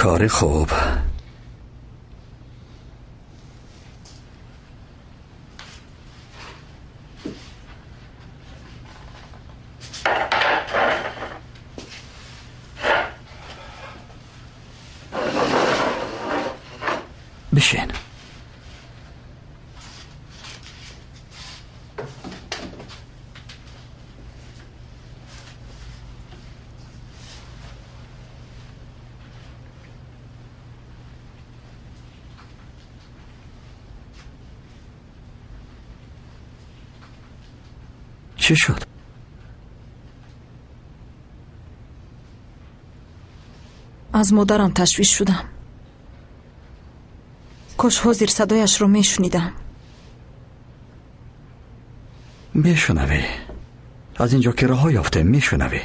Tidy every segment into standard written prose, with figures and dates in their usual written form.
Кори хуб. Бишин. Чӣ шуд? Аз модарам ташвиш шудам. Кош ҳозир садояшро мешунидам. Мешунавӣ. Аз ин ҷо ки роҳҳо ёфтем, мешунавӣ.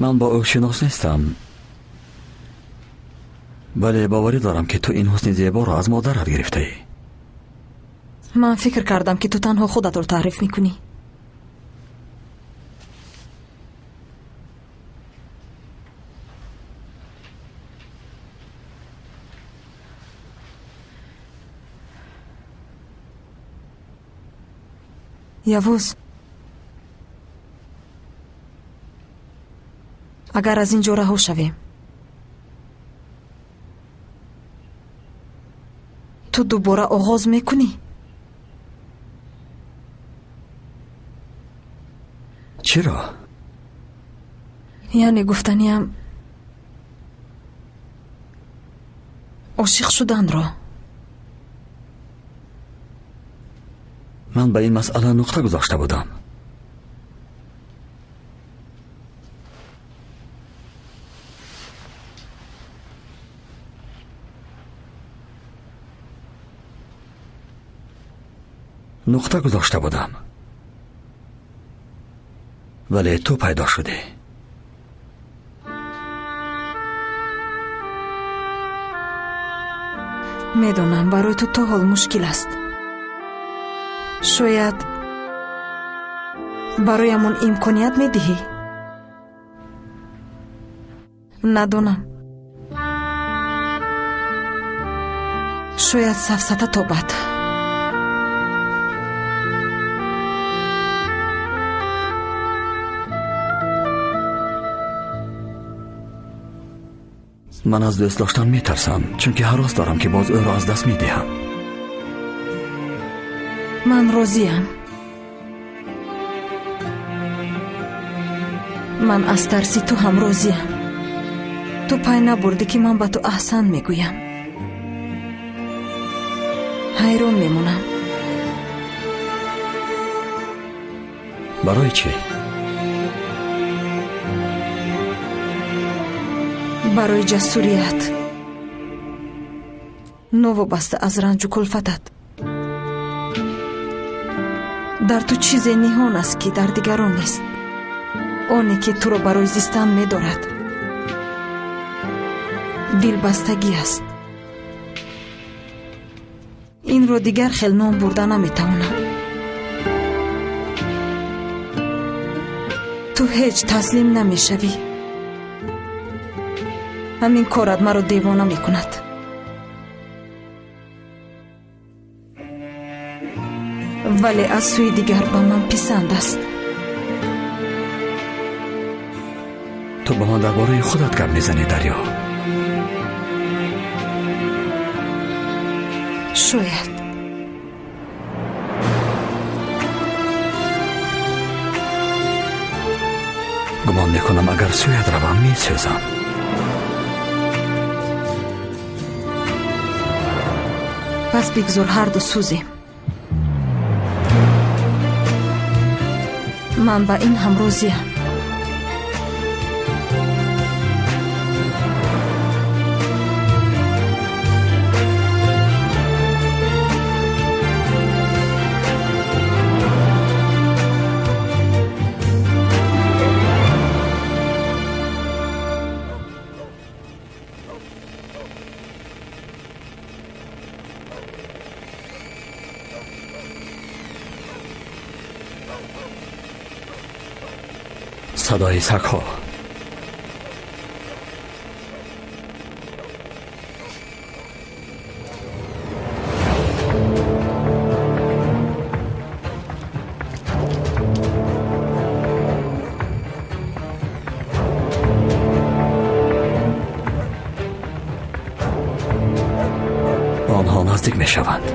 Ман бо ӯ шинос нестам, вале боварӣ дорам, ки ту ин ҳусни зеборо аз модарат гирифтаӣ. Ман фикр кардам, ки ту танҳо худатро таъриф мекунӣ. Явуз, агар аз ин ҷо раҳо шавем, ту дубора оғоз мекунӣ? Чиро? Яъне гуфтаниям, ошиқ шуданро. Ман ба ин масъала нуқта гузошта будам. Нуқта гузошта будам, вале ту пайдо шудӣ. Медонам, барои ту то ҳол мушкил аст. Шояд бароямон имконият медиҳӣ? Надонам. Шояд сафсата тобад. Ман аз дӯст доштан метарсам, чунки ҳарос дорам, ки боз ӯро аз даст медиҳам. Ман розиям. Ман аз тарси ту ҳам розиям. Ту пай набурдӣ, ки ман ба ту аҳсан мегӯям. Ҳайрон мемонам. Барои чӣ? Барои ҷасурият, новобаста аз ранҷу кулфатат. Дар ту чизе ниҳон аст, ки дар дигарон нест. Оне ки туро барои зистан медорад, дилбастагӣ аст. Инро дигар хел ном бурда наметавонам. Ту ҳеҷ таслим намешавӣ. Ҳамин корат маро девона мекунад. Вале аз сӯи дигар ба ман писанд аст. Ту ба ман дар бораи худат гап мезанӣ, Дарё. Шояд. Гумон мекунам, агар сӯят равам, месӯзам. Пас бигзор ҳарду сӯзем. Ман ба ин ҳам розиям. Садои сагҳо. Онҳо наздик мешаванд.